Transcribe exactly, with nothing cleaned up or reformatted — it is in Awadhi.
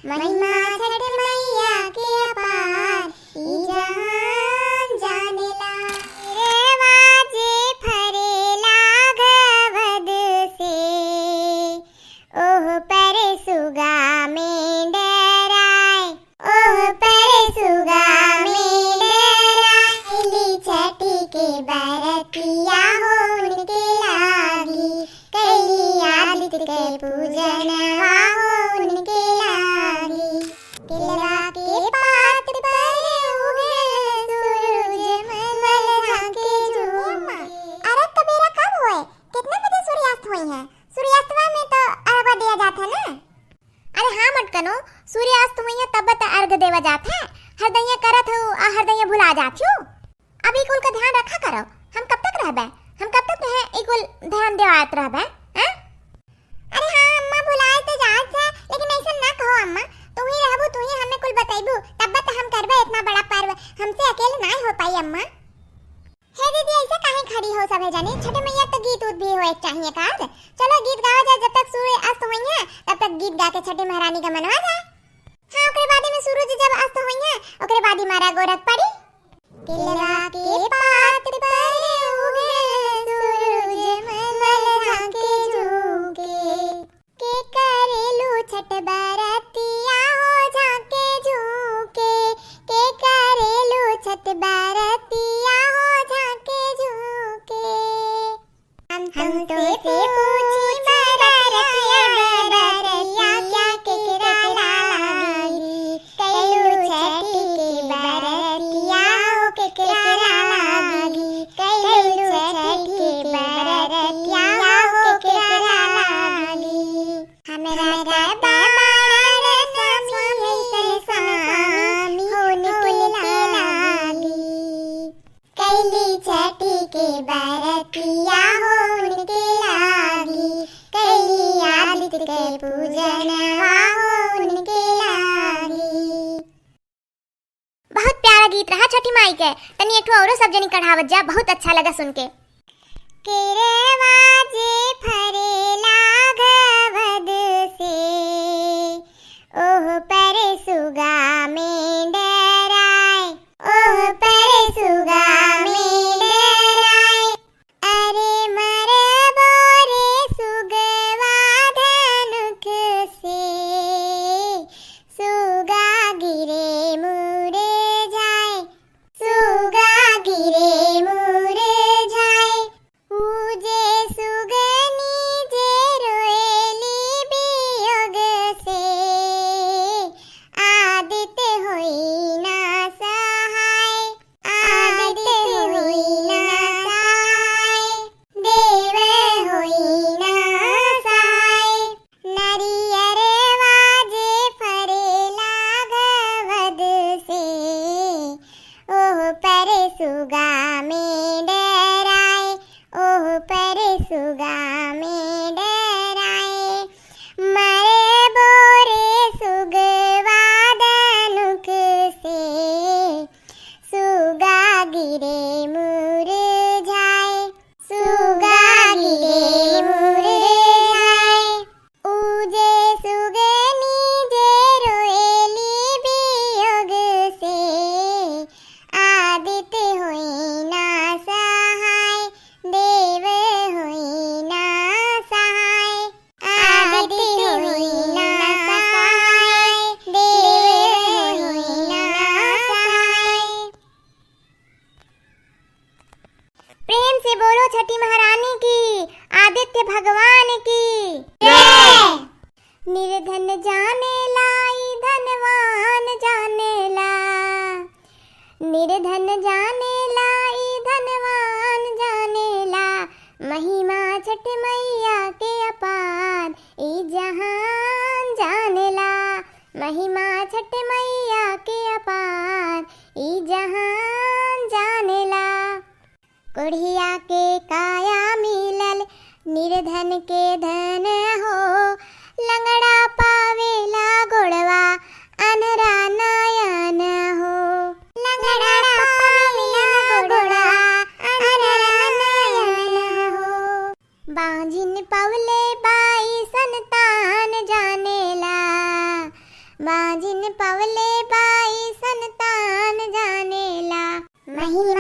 महिमा छठ मैया के अपार, ई जहान जानेला। केरवा जे फरेला घवद से, ओह पर सुगा मेंढराय, ओह पर सुगा मेंढराय। कैली छठी के बरतिया हो उनके लागी, कैली आदित्य के पूजनवा हो उनके लागी। केलवा के पात पर उगल सूरज मल झांके झूम। अरघ का बेरा कब होए? कितना बजे सूर्यास्त होई है? सूर्यास्तवा में तो अरघ दिया जात है ना? अरे हाँ मटकनो, सूर्यास्त होई है तब त अर्घ देवा जात है। हरदइया करत हो आ हरदइया भुला जात हो। अब ई कुल का ध्यान रखा करो। हम कब तक रहबे? हम कब तक तुहे ई कुल ध्यान देवात रहबे? हैं? अरे हाँ अम्मा, भुलाए तो जात है, लेकिन ऐसा ना कहो अम्मा। तू ही रहबू, तू ही हमें कुल बतैबू, तब त हम करबे इतना बड़ा पर्व। हमसे अकेले नाय हो पाई अम्मा। हे दीदी, ऐसे काहे खड़ी हो सभे जने? छठ मैया तो गीत उत भी होए के चाहिए का? चलो गीत गावा जाए, जब तक सूर्य अस्त होई है तब तक गीत गा के छठी महारानी का मनवा जाए। हाँ, ओकरे बादे में सूरज जब अस्त होई है, ओकरे बाद ही मारा गोरख पड़ी। केलवा के पात पर उगे सूरज मल झांके झूके। के करेलू छठ बरतिया हो झांके झूके, के करेलू छठ बरतिया हो झांके झूके। हम तुमसे पूछी बरतिया, बरतिया केकरा लागी? कैलू छठी के बरतिया हो केकरा लागी? कैलू छठी के बरतिया हो केकरा लागी? हमरा त बाड़ा स्वामी अइसन स्वामी हो उनके लागी। कैली छठी के बरतिया हो उनके लागी, कैली आदित्य के पूजनवा हो उनके लागी। बहुत प्यारा गीत रहा छठी माई के। तनी एक ठो औरो सब जनी कढ़ावत जा, बहुत अच्छा लगा सुन के। केरवा जे फरेला घवद से, ओह पर सुगा मेंढराय, ओह पर सुगा मेंढराय। अरे मरबो रे सुगवा धनुख से, सुगा गिरे मुरझाए, सुगा गिरे मुरझाए। ऊ जे सुगनी जे रोएली वियोग से, आदित होई ना सहाय, आदित होई ना सहाय, देव होई ना सहाय। नरियरवा जे फरेला घवद से, ओह पर सुगा मेंढराय, ओह पर सुगा मेंढराय। मरबो रे सुगवा धनुख से, सुगा गिरे मुरझाए, सुगा गिरे मुरझाए। ऊ जे सुगनी जे रोएली वियोग से, आदित होई ना सहाय, देव होई ना सहाय, आदित होई ना सहाय, देव होई ना सहाय। प्रेम से बोलो छठी महारानी की, आदित्य भगवान की जय। निर्धन जानेला ई धनवान जानेला, निर्धन जानेला ई धनवान जानेला, महिमा छठ मैया के अपार ई जहान जानेला, महिमा छठ मैया के अपार ई जहान जानेला। कोढ़िया के काया मिलल निर्धन के धन हो, लंगड़ा पावेला गोड़वा अन्हरा नयन हो। लंगड़ा पावेला गोड़वा अन्हरा नयन हो। बांझिन पवले बाई संतान जानेला, बाजिन पवले बाई संतान जानेला। महिमा